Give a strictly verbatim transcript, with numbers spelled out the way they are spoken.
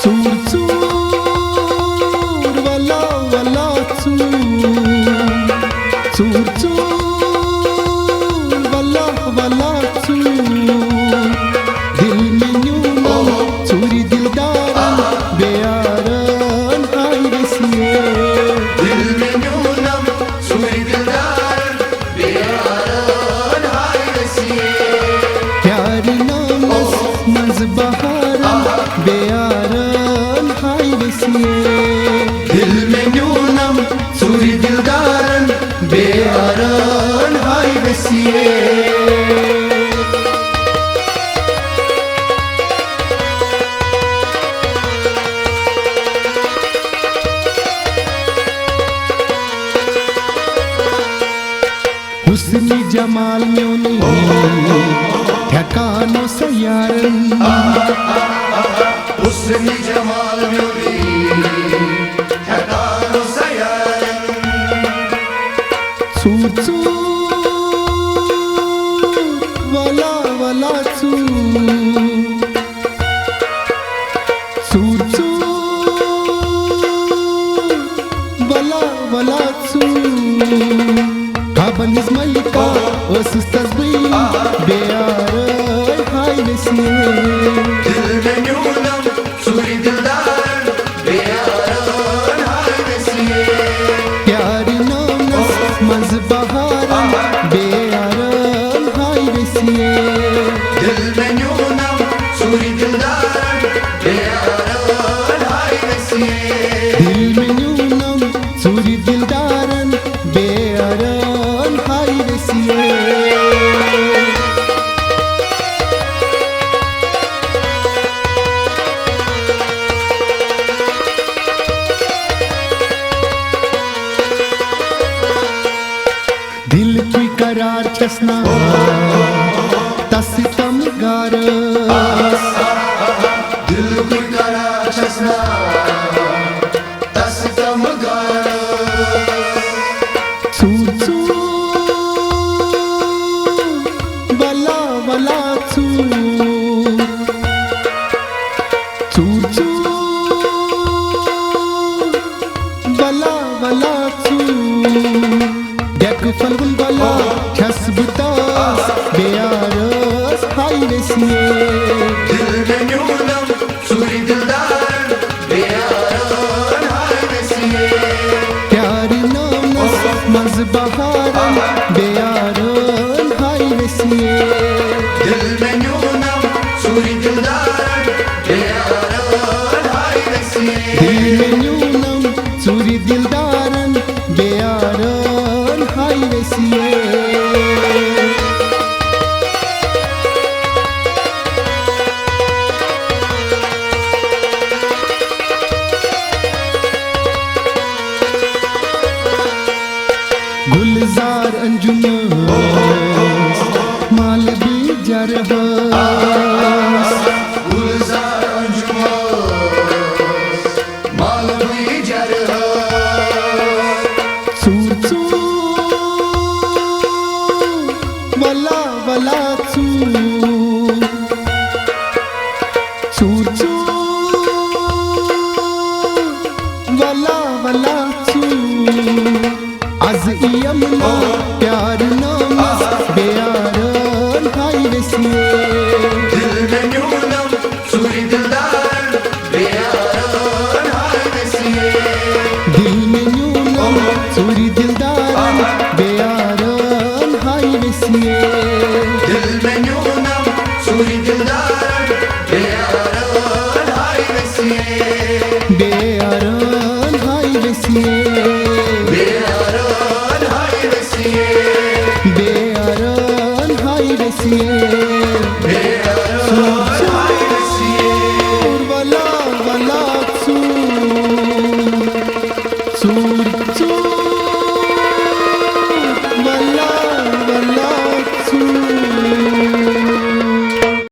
ژوٗر ژوٗر ولا ولا ژوٗر، ژوٗر ژوٗر ولا ولا ژوٗر۔ دِل مےٚ نیوٗنم ژوٗرِ دِلدارن، بے یارن ہاے ویسیے۔ دِل مےٚ نیوٗنم ژوٗرِ دِلدارن، بے یارن ہاے ویسیے۔ پیارِ نامس منٛز بہارن، بے یارن ہاے ویسیے۔ دِل مےٚ نیوٗنم ژوٗرِ دِلدارن، بے یارن ہاے ویسیے۔ حسن جمال میونُے ٹھیکان اوس یارن۔ حسن جمال میونُے ٹھیکان اوس یارن۔ ژوٗر ژوٗر ولا ولا ژوٗر، ژوٗر ژوٗر ولا ولا ژوٗر۔ خوابن ہٕنٛز ملکہ ٲسٕس تس بٕے، بے یارے ہاے ویسیے۔ دِل مےٚ نیوٗنم ژوٗرِ دِلدارن، بے یارن ہاے ویسیے۔ پیارِ نامس منٛز بہارن، بے یارن ہاے ویسیے۔ دِل مےٚ نیوٗنم ژوٗرِ دِلدارن، بے یارن ہاے ویسیے۔ دِل مےٚ نیوٗنم ژوٗرِ دِلدارن، بے یارن ہاے ویسیے۔ دِل کُے قرار چھس نا تس تم گارس۔ دِل کُے قرار چھس نا تس تم گارس۔ ژوٗر ژوٗر ولا ولا ژوٗر، ژوٗر ژوٗر ولا ولا ژوٗر۔ ڈیکہٕ پھلوُن بلا چھس بہٕ تاس، بے یارس ہاے ویسیے۔ دِل مےٚ نیوٗنم ژوٗرِ دِلدارن، بے یارن ہاے ویسیے۔ پیارِ نامس منٛز بہارن، بے یارن ہاے ویسیے۔ دِل مےٚ نیوٗنم ژوٗرِ دِلدارن، بے یارن ہاے ویسیے۔ دِل مےٚ نیوٗنم ژوٗرِ دِلدارن، بے یارن ہاے ویسیے۔ گُلزار انجُم ٲس، مالہٕ بیجر ٲس۔ گُلزار انجُم ٲس، مالہٕ بیجر ٲس۔ ژوٗر ژوٗر ولا ولا ژوٗر، ژوٗر ژوٗر ولا ولا ژوٗر۔ از یِم نا پیارِ نامس، بے یارن ہاے ویسیے۔ دِل مےٚ نیوٗنم ژوٗرِ دِلدارن، بے یارن ہاے ویسیے۔ دِل مےٚ نیوٗنم ژوٗرِ دِلدارن، بے یارن ہاے ویسیے۔